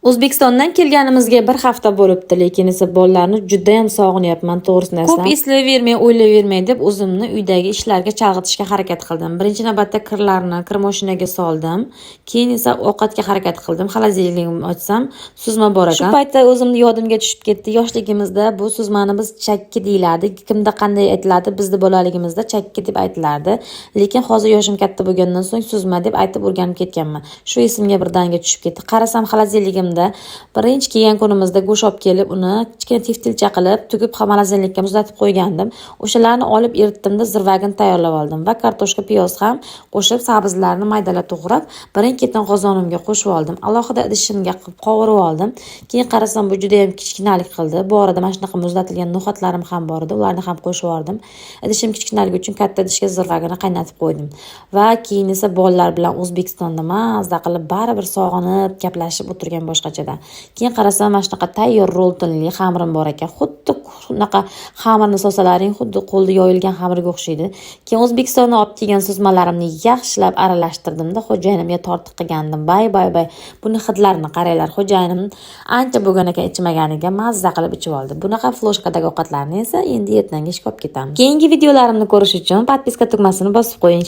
O'zbekistondan kelganimizga bir hafta bo'libdi, lekin esa bolalarni judayam sog'inyapman, to'g'risini aytsam. Ko'p eslayvermay, o'ylayvermay deb o'zimni uydagi ishlarga chalg'itishga harakat qildim. Birinchi navbatda kirlarni kir moshinaga soldim. Keyin esa ovqatga harakat qildim. Холодильник imni ochsam, suzma bor ekan. Shu paytda o'zimni yodimga tushib ketdi. Yoshligimizda bu suzmani biz chakki deyilardi. Kimda qanday aytiladi, bizni bolaligimizda chakki deb aytilardi. Lekin hozir yoshim katta bo'lgandan so'ng suzma deb aytib o'rganib ketganman. Shu esimga birdaniga tushib ketdi. Qarasam, холодильник imda birinchi kelgan kunimizda go'sht olib kelib, uni kichkina teftilcha qilib, tugib холодильник ka muzlatib qo'ygandim. O'shalarni olib eritdimda, zirvagini tayyorlab oldim va kartoshka, piyoz ham qo'shib, sabzilarni maydalab to'g'rab, birin-ketin qozonimga qo'shib oldim. Alohida idishimga qilib qovurib oldim. Keyin qarasam, bu juda ham kichkinalik qildi. Bu orada mana shunaqa muzlatilgan no'xatlarim ham bor edi, ularni ham qo'shib yubordim. Idishim kichkinaligi uchun katta idishga zirvagini qaynatib qo'ydim. Va keyin esa bolalar bilan O'zbekistonda mazza qilib, baribir sog'inib gaplashib o'tirgan boshqachada. Keyin qarasam, mana shunaqa tayyor roltonli xamirim bor ekan. Xuddi shunaqa xamirni solsalaring, xuddi qo'lda yoyilgan xamirga o'xshaydi. Keyin O'zbekistondan olib kelgan suzmalarimni yaxshilab aralashtirdimda, xo'jayinimga tortiq qilgandim. Bay bay bay, buni hidlarini qaranglar. Xo'jayinim ancha bo'lgan ekan ichmaganiga, mazza qilib ichib oldi. Bunaqa плошка dagi ovqatlarni esa endi ertangi ishga olib ketamiz. Keyingi videolarimni ko'rish uchun подписка tugmasini bosib qo'ying.